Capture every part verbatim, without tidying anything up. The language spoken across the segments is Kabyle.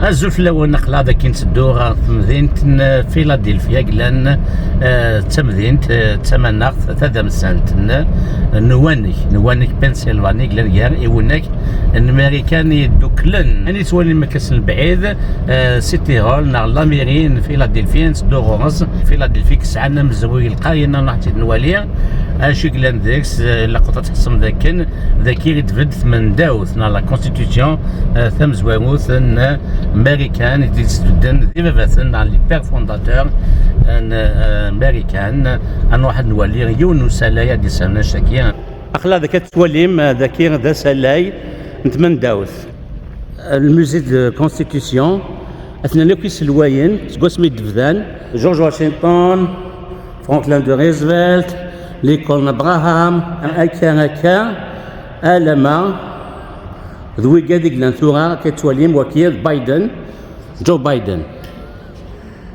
Azul fell-awen, aql-aɣ dagi nteddu ɣer temdint n Philadelphia, yellan, eh, d tamdint, eh, d tamaneɣt tadamsant n, n Uwanek, n Uwanek Pennsylvania, yellan gar Iwunak n Marikan Yeddukklen. Ani ttwalim akka s lebɛid, eh, City Hall neɣ lamiri n Philadelphia, nteddu ɣur-s. Philadelphia yesɛan amezruy lqayen, ad nruḥ ad tt-id-nwali. Acu i yellan deg-s, eh, laqut ad tḥessem dakken dagi i d-tbedd tmendawt neɣ la constitution, eh, tamezwarut n Marikan i d-yesbedden d ibabaten neɣ les pères fondateurs n, eh, Marikan. Ad nruḥ ad nwali yiwen n usalay ad d-isernec dagi. Aql-aɣ deg ad tettwalim, eh, dagi d asalay n tmendawt. Le musée de constitution, atnan akk iselwayen seg wasmi d-bdan. George Washington, Franklin de Roosevelt, Lincoln Abraham, akka, akka, alama d wigad i yellan tura, akka tettwalim, waki d Biden, Joe Biden.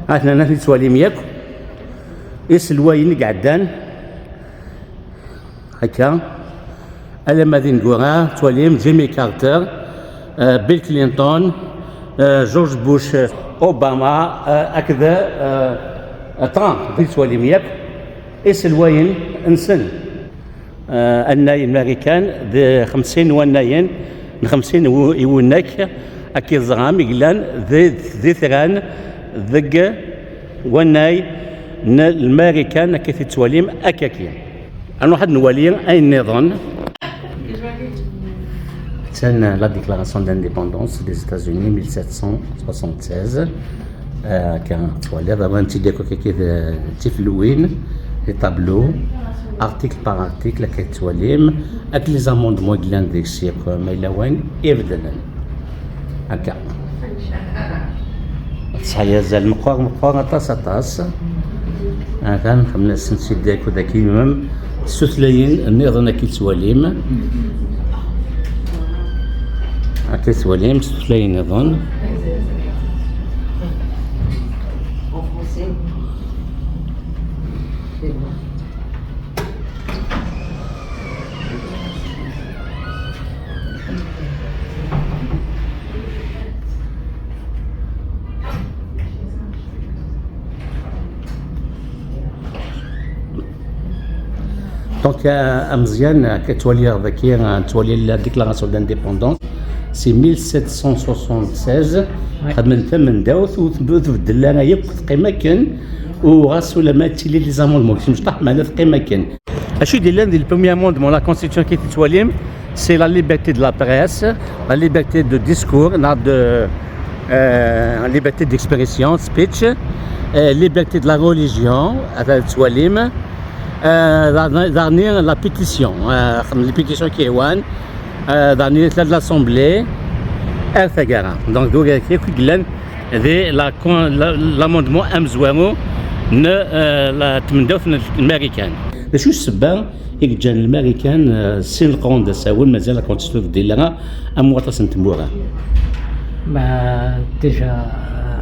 Atnan, atni tettwalim yakk iselwayen i iɛeddan. Akka, alamma d ineggura, tettwalim Jimmy Carter, eh, Bill Clinton, eh, George Bush, eh, Obama, eh, akked, eh, Trump, di tettwalim yakk iselwayen-nsen. Eh, annay n Marikan d xemsin wannayen, n xemsin wu-, iwunak, akka i teẓram, i yellan d, d itran deg wannay n Lmarikan, akka i tettwalim, akkaki. Ad nruḥ ad nwali ayen nniḍen. Attan la déclaration d'indépendance des États-Unis mille sept cent soixante-seize. Eh, akka tettwaliḍ, awan-tt-id akk akka d tifluwin, les tableaux, article par article, akka tettwalim, ak les amendements i yellan deg-s yakk, ma yella wayen ibeddlen. Akka. Tesɛa azal meqqar, meqqar aṭas, aṭas. Atan xemsen-tt-id akk daki, même s tutlayin nniḍen akka i tettwalim. Akka i tettwalim s tutlayin nniḍen. Donc, euh, a Meẓyan, euh, ka ttwaliɣ daki, euh, ttwaliɣ la déclaration d'indépendance, c'est mille sept cent soixante-seize, ouais. Xedmen tamendawt, ur tb-, ur tbeddel ara yakk, teqqim akken, u ɣas ulamma ttili les amendements, kečč mecṭaḥ, meɛna teqqim akken. Acu i d-yellan di le premier amendement la constitution qui est tettwalim, c'est la liberté de la presse, la liberté de discours, la de, euh, liberté d'expression, speech, euh, liberté de la religion, la tettwalim, euh, la, la, la, la pétition, euh, les pétitions qui est one, euh, la, la, l'assemblée, et cetera. Donc, donc, il y a di la con-, la, l'amendement amezwaru n, euh, la tmendawt n Marikan. D acu ssebba i yeǧǧan Lmarikan, euh, sin leqrun d asawen, mazal la constitution ur tbeddel ara am waṭas n tmura? Bah, déjà, euh,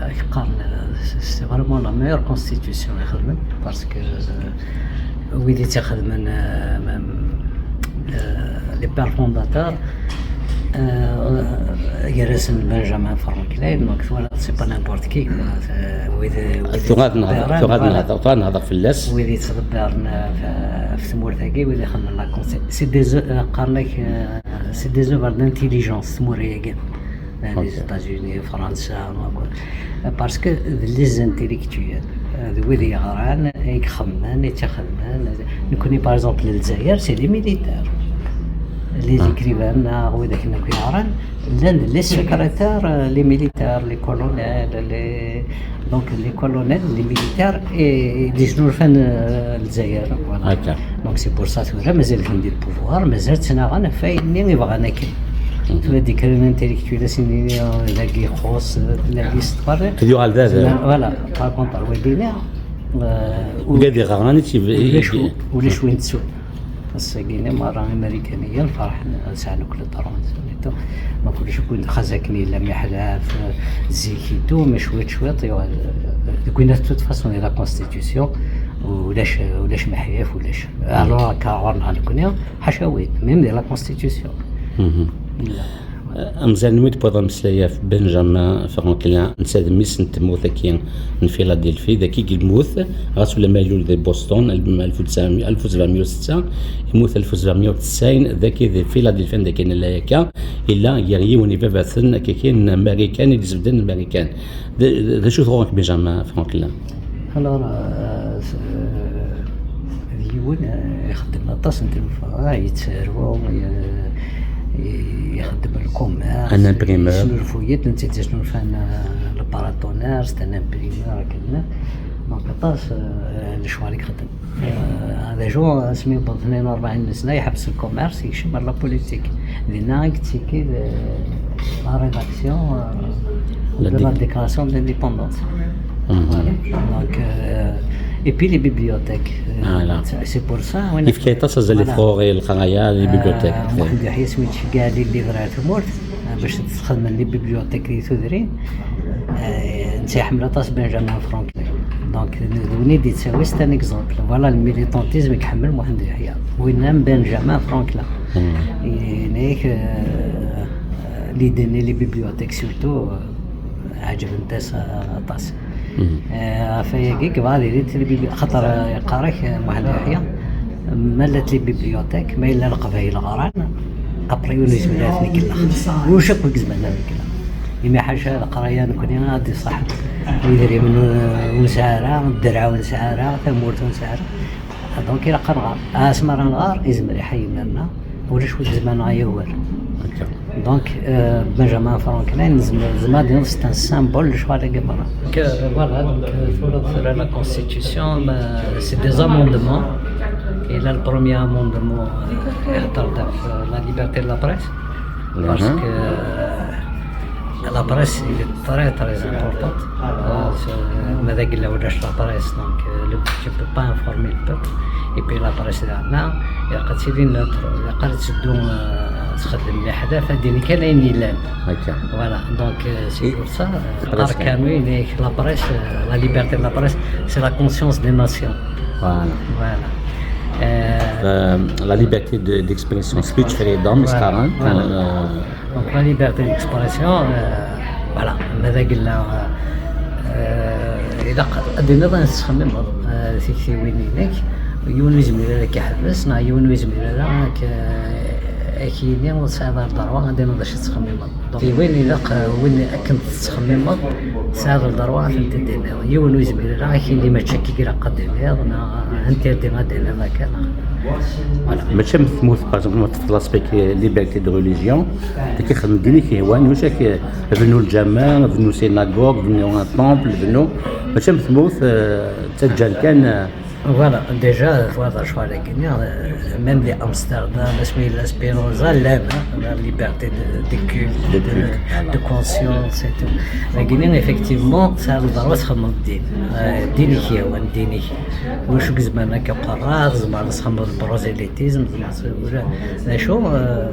euh, qqaren, euh, c'est, c'est vraiment la meilleure constitution i xedmen, parce que, euh, wid i tt-ixedmen, euh, même, euh, les pères fondateurs, euh, gar-asen Benjamin Franklin, donc voilà, c'est pas n'importe qui, quoi. Euh, wid, wid tuɣal nehder, tuɣal nehder, tuɣal nehder fell-as. Wid yettḍebbaren, euh, f-, f tmurt-agi, wid ixedmen la conse-, c'est des, euh, qqaren-ak, euh, c'est des œuvres d'intelligence, tmura-agi. Euh, les États-Unis, Fransa, quoi. Parce que les intellectuels, euh, d wid yeɣran, i ixemmen, i tt-ixedmen. Nekkni, par exemple, Lezzayer, c'est les militaires. Les écrivains, neɣ widak akk yeɣran, llan les secrétaires, euh, les militaires, les colonels, les, donc les colonels, les militaires, et, et les gens, euh, Lezzayer, voilà. Donc c'est pour ça, tura, mazal-ten di le pouvoir, mazal ttnaɣen ɣef wayen-nni i bɣan akken. Tura d kra n intellectuels, ass-nni, euh, dagi ixuṣ, euh, la liste, voilà. Voilà, par contre, wagi-nni, euh, ulac, ulac win ttu. Ass-agi-nni merra Imarikaniyen ferḥen, sɛan akk le droit-nsen et tout. Ma kullec akk xas akken yella miḥlaf, zik et tout, mais cwiṭ cwiṭ, yuɣal, euh, deg win de toute façon, la constitution, ulac, ulac miḥyaf, ulac. Alors, akka ɣur-neɣ nekkni, ḥaca win, même di la constitution. Yella. Amẓiwen mi d-wwiḍ ameslay ɣef Benjamin Franklin, netta d mmi-s n tmurt-agi n Philadelphie, dagi i yemmut, ɣas ulamma ilul di Boston, alef u tesɛemya, alef u sebɛemya u setta, yemmut alef u sebɛemya u tesɛin, dagi di Philadelphie, anda kan nella akka, yella gar yiwen ibabaten akka kan n Marikan i d-isebden Marikan. D d acu tɣur-k Benjamin Franklin? Alors, euh, s- euh, d yiwen, euh, ixeddem aṭas n tlufa, yettaru, ye- ye- ixeddem lkumer, un imprimeur, yesnulfu-yi-d, netta d-yesnulfan, euh, le paratonnerre, c'est un imprimeur akken. Donc aṭas, euh, lecɣal i ixeddem. Euh, d acu, asmi yewweḍ tnayen u rebɛin n sna, yeḥbes lkumerṣ, yekcem ar la politique. Dinna i yettiki d la rédaction, euh, de la déclaration d'indépendance. Voilà. Donc, euh, et puis les bibliothèques. Euh, c'est pour ça. Yefka aṭas azal i tɣuri, leqraya, les bibliothèques. Muḥend Uḥya asmi yettceggiɛ les livres ar tmurt, euh, bac ad xedmen les bibliothèques di tudrin. Euh, netta iḥemmel aṭas Benjamin Franklin. Donc, d win i d-yettawi, c'est un exemple. Voilà le militantisme i iḥemmel Muḥend Uḥya. Win am Benjamin Franklin. Yenna-yak, euh, l'idée n les bibliothèques surtout, euh, ɛǧbent-as aṭas. Euh, ɣef wayagi, yebɣa ad yili d les bibli-, xaṭer, euh, yeqqar-ak, euh, Muḥend Uḥya, ma llant les bibliothèques, ma yella Leqbayel ɣran, après yiwen ur yezmir ad ten-ikellex. Ulac akk i yezmren ad ikellex. Imi ḥaca leqraya nekni ad d-iṣaḥ idrimen ur, ur nesɛi ara, ddreɛ ur nesɛi ara, tamurt ur nesɛi ara. Donc ilaq ad nɣer. Asmi ara nɣer, izmer iḥa yiman-nneɣ, ulac wi izemren ad yawer. Donc, euh, Benjamin Franklin, nezmer, nezmer ad nini c'est un symbole de lecɣal-agi merra. Donc, euh, voilà, donc, euh, tura, tura la constitution, euh, c'est des amendements. Et là, le premier amendement, euh, ihedder-d ɣef, euh, la liberté de la presse. Parce que, euh, la presse, il est très, très importante. Euh, c'est- ma d agella ulac la presse, donc, euh, le, tu peux pas informer le peuple. Et puis la presse, là, ilaq ad tili neutre, ilaq ad tetteddu, euh, txeddem leḥdaf, ad d-tini kan ayen yellan. Voilà, donc, euh, c'est pour ça, euh, teqqar Camus, la presse, euh, la liberté de la presse, c'est la conscience des nations. Voilà. Euh, la liberté de- d'expression, speech freedom, i s-qqaren. Donc la liberté d'expression, euh, voilà, ma d agella, euh, ilaq ad d-tiniḍ ayen tettxemmimeḍ, euh, tiktiwin-inek, yiwen ur yezmir ara ad k-iḥbes, neɣ yiwen ur yezmir ara ad k-, ad k-yini ur tesɛiḍ ara ddreɣ ad d-tiniḍ d acu tettxemmimeḍ. Donc, d win ilaq, euh, win akken tettxemmimeḍ, tesɛiḍ ddreɣ ad tent-id-tiniḍ. Yiwen ur yezmir ara ad k-yini mačči akka i ilaq ad d-tiniḍ, neɣ interdit ad d-tiniḍ akka, neɣ. Voilà. Mačči am tmurt, par exemple, ma teṭṭfeḍ l'aspect liberté de religion, dagi xdem ddin i k-yehwan, ulac ak bnu lǧameɛ, bnu synagogue, bnu un temple, bnu, mačči am tmurt, euh, ttaǧǧan kan, euh, Voilà, déjà, twalaḍ lecɣal-agi-nni, euh, même di Amsterdam, asmi yella Spinoza, llan, hein, la liberté de, de culte, de, de conscience et tout. Dagi-nni, effectivement, tesɛiḍ ddreɣ ad txedmeḍ ddin. Euh, ddin-ik yehwan, ddin-ik. Ulac ur yezmir ad k-iqerreɛ, tzemreḍ ad txedmeḍ le prosélytisme, tzemreḍ, ula d acu, euh,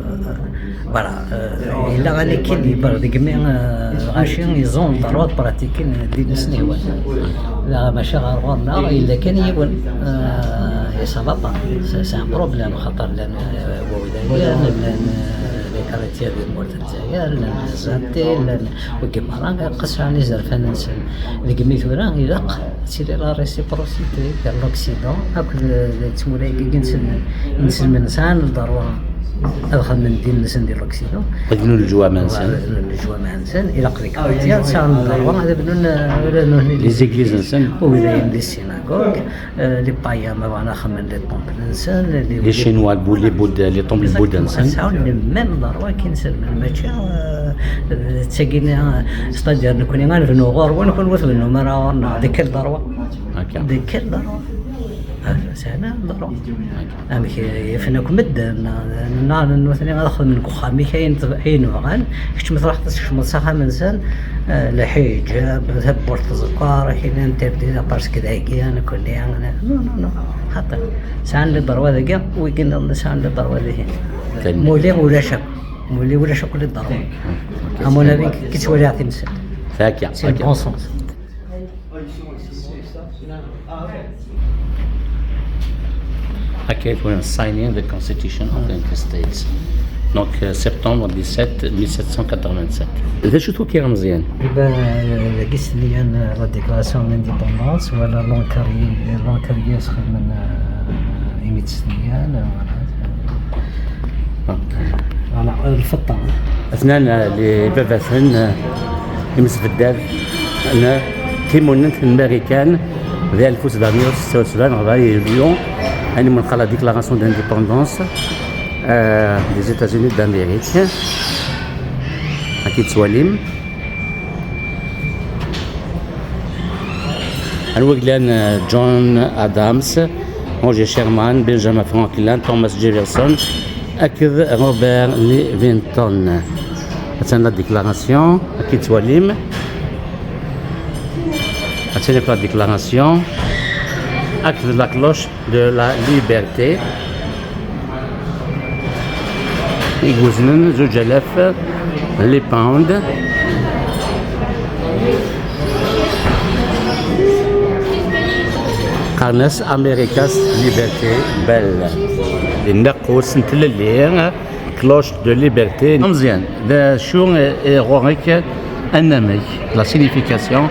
Voilà, euh, yella un équilibre deg mi, euh, lɣaci iẓun ddreɣ ad pratikin ddin-nsen ihwan. Neɣ maca ɣer ɣur-neɣ yella kan yiwen, euh, et ça va pas. C'est, c'est un problème, xaṭer llan, euh, wawdayen, llan, euh, les chrétiens di tmurt n Lezzayer, llan les athées, llan wigi merra, qesɛen izerfan-nsen. Deg mi tura ilaq ad tili la réciprocité gar l'Occident akked, euh, tmura-agi inselmen. Inselmen sɛan lderwa ad xedmen ddin-nsen di l'Occident. Ad bnun leǧwameɛ-nsen. Ad bnun leǧwameɛ-nsen. Ilaq les chrétiens sɛan lderwa ad bnun, euh, les églises-nsen. Wid ay di synagogue, euh, les païens ma bɣan ad xedmen les temples-nsen, les Chinois, les Bouddh, les temples Bouddha-nsen. Sɛan le même ddreɣ akken inselmen, mačči, euh, d tagi, c'est-à-dire, nekni ad nebnu ɣur-wen, kenwi ur tbennum ara ɣur-neɣ. De quel droit? De quel droit? Ah, sɛan ddreɣ. Amek, ifen akk medden, nna nutni ad xedmen deg uxxam-ik ayen t-, ayen bɣan, kečč ma truḥeḍ ad tkecmeḍ s axxam-nsen, eh, lḥiǧab, tawwurt tẓekkeṛ, akken interdit, parce que dagi, nekkni, non, non, non, xaṭi, sɛan le droit dagi, wigi nniḍen sɛan le droit dihin. Muli ulac akk, muli ulac akk le droit. À mon avis, ki ttwaliɣ timsal. C'est le bon sens. Okay, we're signing the Constitution of the United States. Donc, euh, septembre dix-sept, mille sept cent quatre-vingt-sept. D acu-t wakka a Meẓyan? Eh ben, euh, dagi s-nniyan, euh, la déclaration d'indépendance, wala l'encrier, l'encrier sxedmen, euh, imi d-s-nniyan, euh, voilà. Voilà, euh, lfeṭṭa. Atnan, euh, les babaten, euh, imsebdad n timunent n Marikan, di alef u sebɛemya u setta u sebɛin, ɣer Lyon, ayen i la déclaration d'indépendance, euh, des États-Unis d'Amérique. Ad t-id-twalim. Anwa i yellan, euh, John Adams, Roger Sherman, Benjamin Franklin, Thomas Jefferson, akked Robert Livingston. Attan la déclaration, ad t-id-twalim. Attan la déclaration, akked la cloche de la liberté. I yuznen zuǧ alaf les pounds. Qqaren-as America's Liberty Bell. Di nnaqus n tlelli, cloche de liberté. Meẓyan, d acu i ɣur-k anamek, la signification,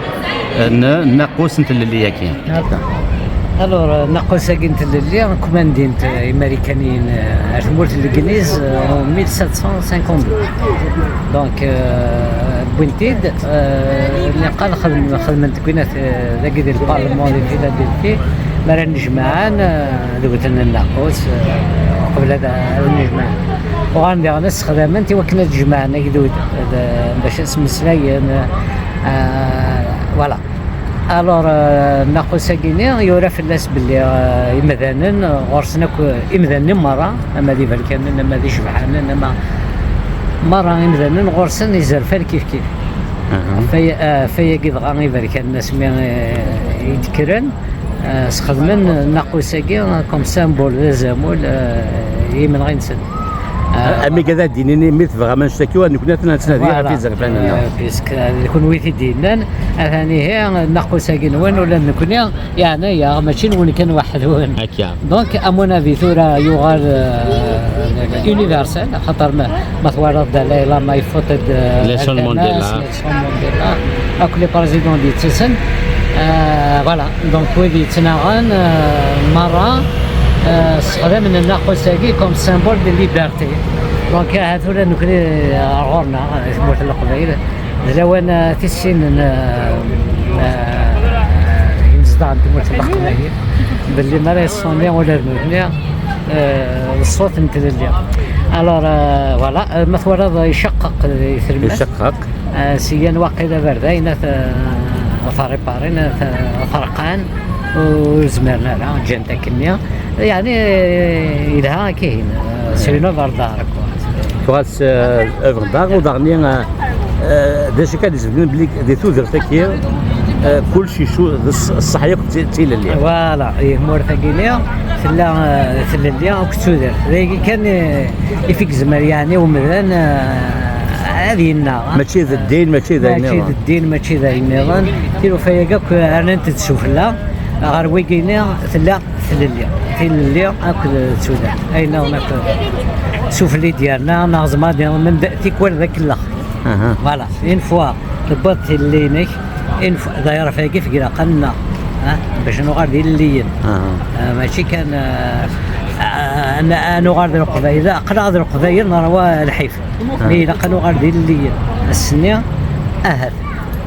euh, n nnaqus n tlelli-agi? Alors, euh, nnaqus-agi n tlelli, kumandin-t, euh, Imarikaniyen, euh, ar tmurt n Legliz, euh, en mille sept cent cinquante-deux. Donc, euh, wwin-t-id, euh, niqal xedmen, xedmen-t deg winat, euh, dagi di lparlement di Philadelphie, mi ara nnejmaɛen, euh, d wten nnaqus, euh, uqbel ad, ad nnejmaɛen. Uɣalen diɣen ad sexdamen-t i wakken ad jemɛen agdud, d, bac ad smeslayen, euh, voilà. Alors, euh, nnaqus-agi-ni yura fell-as belli, euh, imdanen, euh, ɣur-sen akk, euh, imdanen merra, ama d iberkanen, ama d icebḥanen, ama merra imdanen ɣur-sen izerfan kifkif. Aha. Ɣef waya, euh, ɣef wayagi dɣa iberkanen asmi, euh, i d-kkren, euh, sxedmen nnaqus-agi, euh, comme symbole, d azamul, euh, i yimenɣi-nsen. Ah. Ami ad d-inin, mi tebɣam annect-agi, nekkni ad nettnadi ɣef izerfan-nneɣ. Voilà. Euh, puisque, euh, d kunwi i t-id-yennan, atan ihi, nnaqus-agi-nwen, ula d nekkni, yeɛna-yaɣ, mačči nwen kan weḥd-wen. Akka. Donc, à mon avis, tura yuɣal, euh, universel, axaṭer ma, ma twalaḍ Dalai Lama yeffuṭ-d, euh, Nelson Mandela. Nelson Mandela, akk les présidents d-yettasen. Euh, voilà, donc wid yettnaɣen, euh, merra, euh, ssexdamen nnaqus-agi comme symbole de liberté. Donc, ahat ula d nekkni, euh, ɣur-neɣ, euh, tmurt n Leqbayel, d lawan, euh, tis sin n, euh, euh, imezdaɣ n tmurt n Leqbayel, belli mi ara yeṣṣuni ula d nutni, euh, d ṣṣut n tlelli. Alors, euh, voilà, euh, ma twalaḍ, euh, iceqqeq di telmas. Iceqqeq. Ah, syan waqila berdayen ad t-, ad t-riparen, ad t-, ad t-rqan, ur zmiren ara, ǧǧan-t akkenni. Yeɛni, yelha akkin, c'est une œuvre d'art, quoi. Tuɣal s, euh, œuvre d'art, u daɣen, euh, euh, d acu kan, d-isbedden belli di tudert-agi, euh, kullec icu-, d ṣ-, ṣṣeḥ yakk d ti-, d tilelli. Voilà, i tmurt-agi-nni tella, euh, tlelli akked tudert. D ayagi kan, euh, i t-yezmer, yeɛni, umdan, eh, ad yennaɣ. Mačči d ddin, mačči d ayen nniḍen. Mačči d ddin, mačči d ayen nniḍen. Tilufa-agi akk rnant-d sufella. Ɣer wigi-nni tella tlelli. Tilelli akked tudert. Ayen nniḍen akk sufella i d-yerna, neɣ tzemreḍ ad d-tiniḍ tikwal d akellex. Aha. Voilà, une fois tewwiḍ tilelli-inek, Inf-, d ayeṛf-agi f ilaq ad nnaɣ, ah, bac nuɣal d ilelliyen. Aha. Ah, mačči kan, ah, ah, ad nuɣal d Leqbayel, aql-aɣ d Leqbayel, nerwa lḥif. Aha. Mi ilaq ad nuɣal d ilelliyen. Ass-nni, ahat.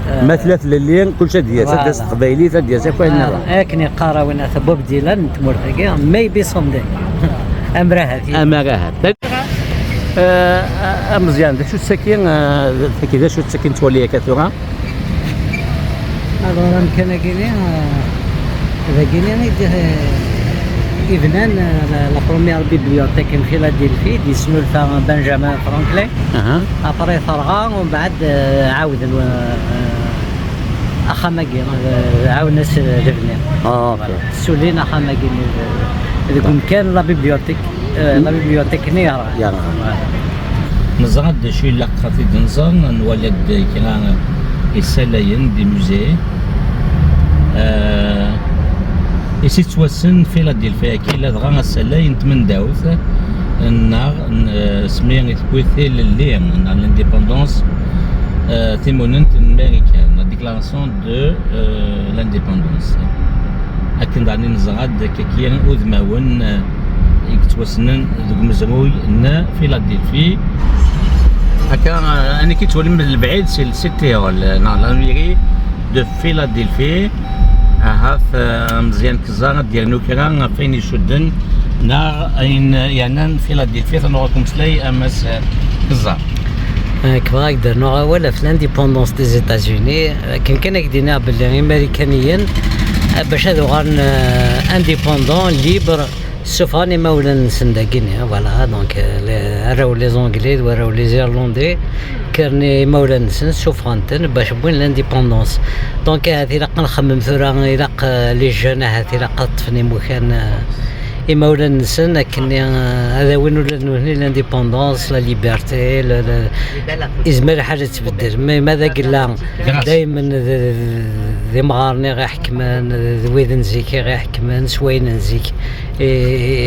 Ah. Ma tella tlelli, kullec ad d-yas, ad d-tas teqbaylit, ad d-yas akk ayen nniḍen. Ah, akken yeqqar a winna Bob Dylan n tmurt-agi, maybe someday. Ammer ahat. Ammer ahat. Ah, ah, a Meẓyan, d acu-tt tagi, ah, tagi d acu-tt tagi n ttwali akka tura? Alors, amkan-agi-ni, euh, dagi-ni i d-, euh, i bnan, euh, la, la première bibliothèque n Philadelphie, d-yesnulfa Benjamin Franklin. Aha. Après terɣa, umbeɛd, euh, ɛawden, euh, axxam-agi, euh, ɛawden-as lebni. Ah, ok. Voilà. Ssulin axxam-agi-ni, euh, deg umkan la bibliothèque. Eh, la bibliothèque-nni yerɣan. Yerɣan. Neẓra-d d acu ilaq ad t-id-nẓer, nwala-d kra isalayen, des musées. Eh, i s-yettwassen Philadelphie-agi, ladɣa asalay n tmendawt, Neɣ n- asmi i tewwi tilelli neɣ l'indépendance, eh, timunent n Marikan, la déclaration de, eh, l'indépendance. Akken daɣen i neẓra d akkaki udmawen, eh, i yettwassnen deg umezruy n Philadelphie. Akka, eh, anek i ttwalim lebɛid si City Hall, eh, neɣ la mairie de Philadelphie. Ahat, eh, Meẓyan Keẓar ad d-yernu kra ɣef wayen icudden neɣ ayen yernan Philadelphie, tenɣa-k umeslay a Mass Keẓar. Nekk bɣiɣ ad d-rnuɣ awal ɣef l'indépendance des États-Unis. Akken kan ad k-d-iniɣ belli Imarikaniyen, eh, bac ad uɣalen, eh, indépendants, libres, ssufɣen imawlan-nsen dagini, voilà, donc, eh, les, arraw les Anglais d warraw les Irlandais, kkren imawlan-nsen, ssufɣen-ten bac wwin l'indépendance. Donc, ahat ilaq ad nxemmem tura, ilaq, eh, les jeunes, ahat ilaq ad ṭṭfen imukan, eh, imawlan-nsen, akken, eh, ad awin ula d nutni l'indépendance, la liberté, le, le, izmer lḥal ad tbeddel. Mais ma d agella, daymen d, d, d imɣaren i ɣ-iḥekmen, d wid n zik i ɣ-iḥekmen, s wayen n zik i,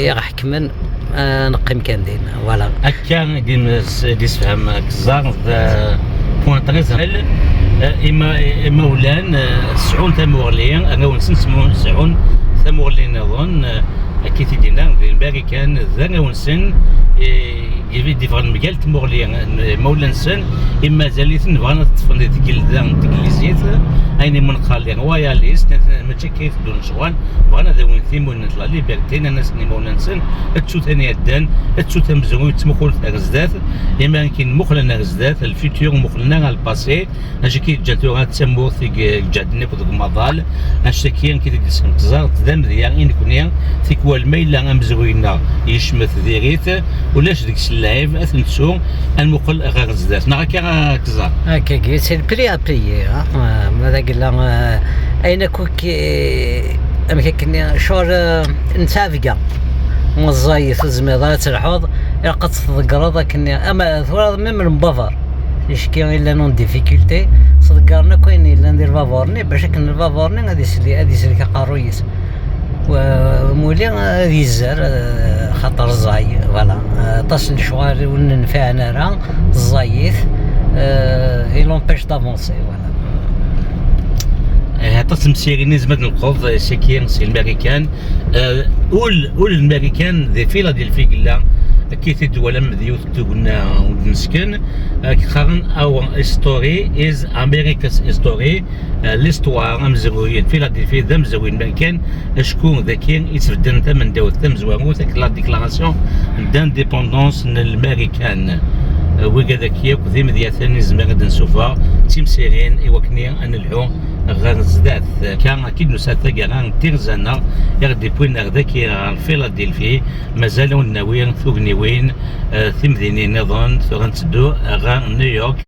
i ɣ-ḥekmen, eh, neqqim kan din. Voilà. Akka i d-im-, s-, d-isefhem Keẓar d, eh, point très important. Eh, ima-, imawlan, eh, sɛun tamuɣli, arraw-nsen smu-, sɛun tamuɣli nniḍen, eh, akka i t-id-yenna di Lmarikan, d arraw-nsen, eh, i d-iffɣen mgal tmuɣli n imawlan-nsen, i mazal-iten bɣan ad ṭṭfen di tgelda n teglizit, ayen i m-neqqar les royalistes, mačči akka i teddun ccɣel, bɣan ad awin timunent, la liberté, nnan-asen imawlan-nsen, ttu tan iɛeddan, ttu tamezruy, ttmuqulet ar zdat, imi akken muqlen ar zdat, le futur, muqlen ara le passé, acu i k-yeǧǧan tura d tamurt i iǧehden akk deg umaḍal, acu-agi i d-yessenqẓar d amedya i nekni, tikwal ma yella amezruy-nneɣ yecmet diri-t, ulac deg-s lɛib, ad t-nettu, ad nmuqel ɣer zdat. Neɣ akka, a Keẓar? Akkagi, c'est le prix à payer, hein. Euh, ma d agella, euh, ayen akk i, amek akken, ccɣel, euh, n ttɛebga. Ma ẓẓayet, ur tezmireḍ ara ad telḥuḍ, ilaq ad tḍeggreḍ akken, ama tura même lembaber. Ticki i llan en difficulté, sḍeggren akk ayen yellan di lbabuṛ-nni, bac akken lbabuṛ-nni ad isli-, ad islek aqerruy-is. Wa-, amuli ad izzer, eh, xaṭer ẓẓay, voilà. Eh, aṭas n lecɣal ur nenfiɛen ara, ẓẓayit, eh, il empêche d'avancer, voilà. Eh, aṭas n temsirin i nezmer ad neṭqeḍ, eh, saki si Lmarikan. Eh, ul, ul n Lmarikan di Philadelphie yella, akka i t-id-twalam d yiwet n tugna ur d-nesken, eh, qqaren: "Our history is America's history." Eh, l'histoire, amezruy n Philadelphie d amezruy n Marikan, acku daki i ttbedden tamendawt tamezwarut, akken la déclaration d'indépendance n Lmarikan. Eh, wigad-agi akk d imedyaten i nezmer ad d-nessufeɣ d timsirin i wakken ad nelḥu ɣer zdat. Akka, akka i d-nusa taggara n tirza-nneɣ i ɣ-d-iwwin ar daki ɣer Philadelphie. Mazal ad wen-d-nawi tugniwin, eh, timdinin nniḍen, tura netteddu ɣer New York.